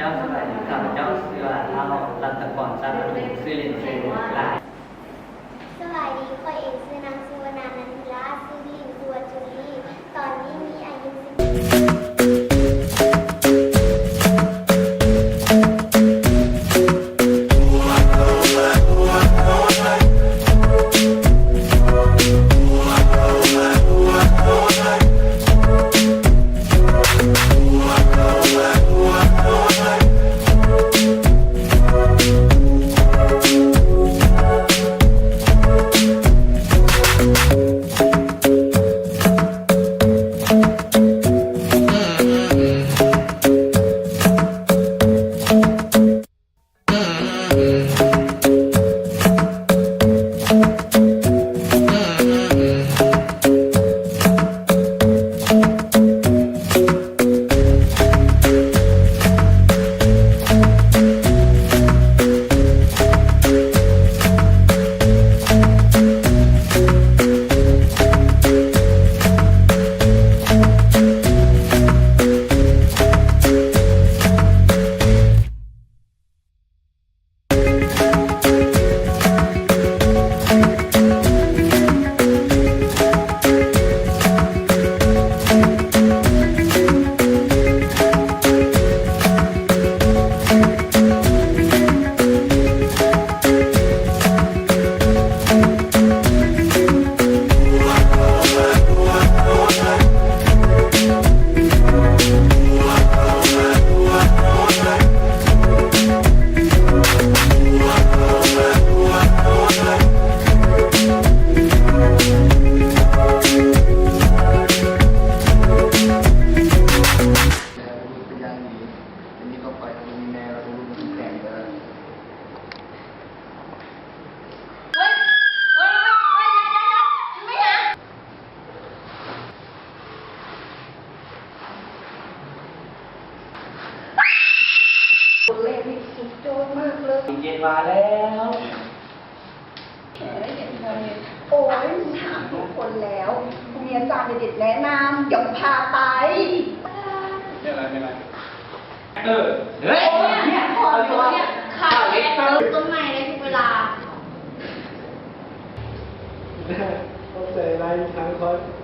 ເຈົ້າ ສະບາຍດີ ຂ້າພະເຈົ້າຊື່ວ່າ ທ້າວ ລັດຕະກອນ ຊາດປະທຸມ ຊື່ຫຼິ້ນຊື່ຫຼາຍ. ສະບາຍດີ ຂ້ອຍເອງຊື່ນາງ ສຸວັນນາ ນັນທິລາ ຊື່ຫຼິ້ນຊື່ວ່າ ຈູລີ. ຕອນນີ້ມີອາຍຸສິບຕົວເລກນີ້ສຸດຍອດມາກເລີຍ. ເຈັດມາແລ້ວ. ໂອ້ຍ ຖາມທຸກຄົນແລ້ວ ບໍ່ມີອາຈານເດັດໆແນະນຳ ດຽວພາໄປ. ເປັນໄລ ເປັນໄລ. ເອີ ເຮີ້ຍ ໂອ້ຍ ເນຍ ຂໍຢູ່ເນຍ ຂາດເລັກເຕີ ຕົ້ນໄມ້ໄດ້ທຸກເວລາ. ຂອບໃຈຫຼາຍ ທາງຂ້ອຍ.